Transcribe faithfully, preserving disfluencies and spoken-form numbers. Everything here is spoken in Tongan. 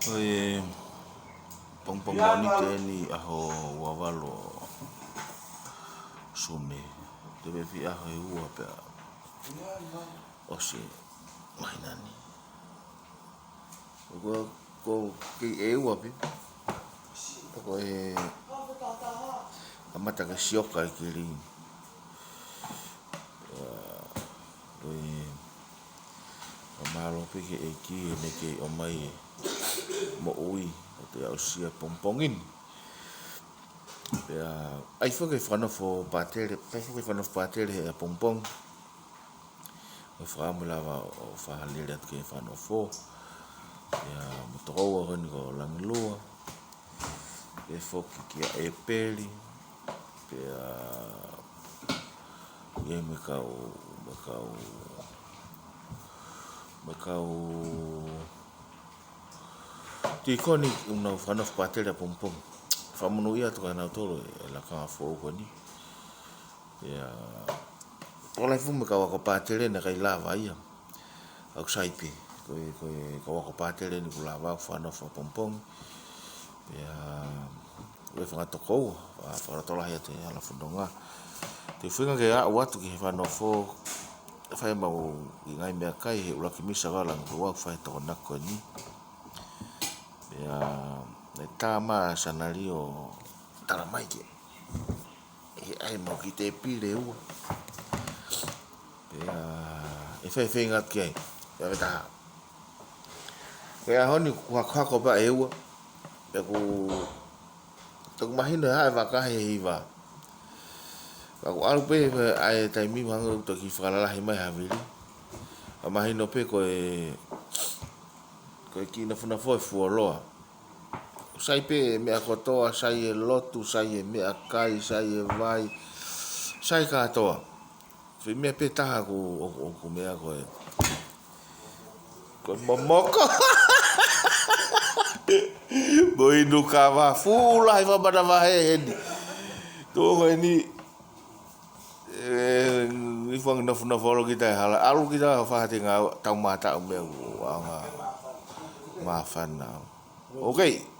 Ko e pongipongi Mōnite ni, ʻaho ua valu Sune. Te vefi ʻaho ʻe ua pea ʻosi māhina ni. Ko, ko kei ʻe ua pē. Ko e kamata ke sioka e kili. Ko e fakamālō pē ki he ʻEiki he naʻe kei ʻomai e moʻui ʻo te aʻusia pongipongi ni. Pea ʻai foki e fakanofo pātele, ʻai foki e fakanofo pātele he ʻapongipongi. Ko e fakaʻamu lava ʻo fakalele atu ki he fakanofo. Pea mo e tokoua ko eni ko Langilua. Pea foki kia ʻEpeli. Pea ia mo e kau, mo e kau, mo e kau tīkoni ʻoku nau fakanofo pātele ʻapongipongi. Fakamonūʻia atu kia nautolu e lakanga foʻou ko eni. Ia, tokolahi fuʻu mo e kau ako pātele naʻe ʻikai lava ia. ʻOku sai pē, ko e, ko e kau ako pātele ni kuo lava ʻo fakanofo ʻapongipongi. Ia, ko e fanga tokoua, fa-, fakalotolahi atu e hala fononga. Te u feinga ke aʻu atu ki he fakanofo, fai mau ʻi he ngaahi meʻakai he ʻuluaki misa ʻa Langilua ʻoku fai he Tokonaki ko eni. Ia, naʻe tā mai ʻa Sanali ʻo tala mai ke ʻe ʻai mau ki he pile ʻe ua. Pea ʻe fai e feinga ki ai. Pea mei taha. Ko e ʻaho ni kuo hakohako pē ʻe ua. Pea kuo toki mahino ʻe hā e vaka he hiva. Ka kuo ʻalu pē ʻa e taimi mahalo ʻoku toki fakalalahi mai ha vili. Ka mahino pē ko e, ko e kiʻi nofonofo e fuoloa. Sai pē meʻa kotoa, sai e lotu, sai e meʻakai, sai e vai, sai kātoa. Foʻi meʻa pē taha ʻoku, ʻoku, ʻoku meʻa ko e, ko e momoko. Mo e inu kava, fuʻu lahi fakamanavahē heni. Tuʻu ko eni, ē, ʻi he fanga nofonofo ʻalu kita he hala, ʻalu kita ʻo fakatenga tau mata ʻo meʻa ʻoku anga māfana. Ok.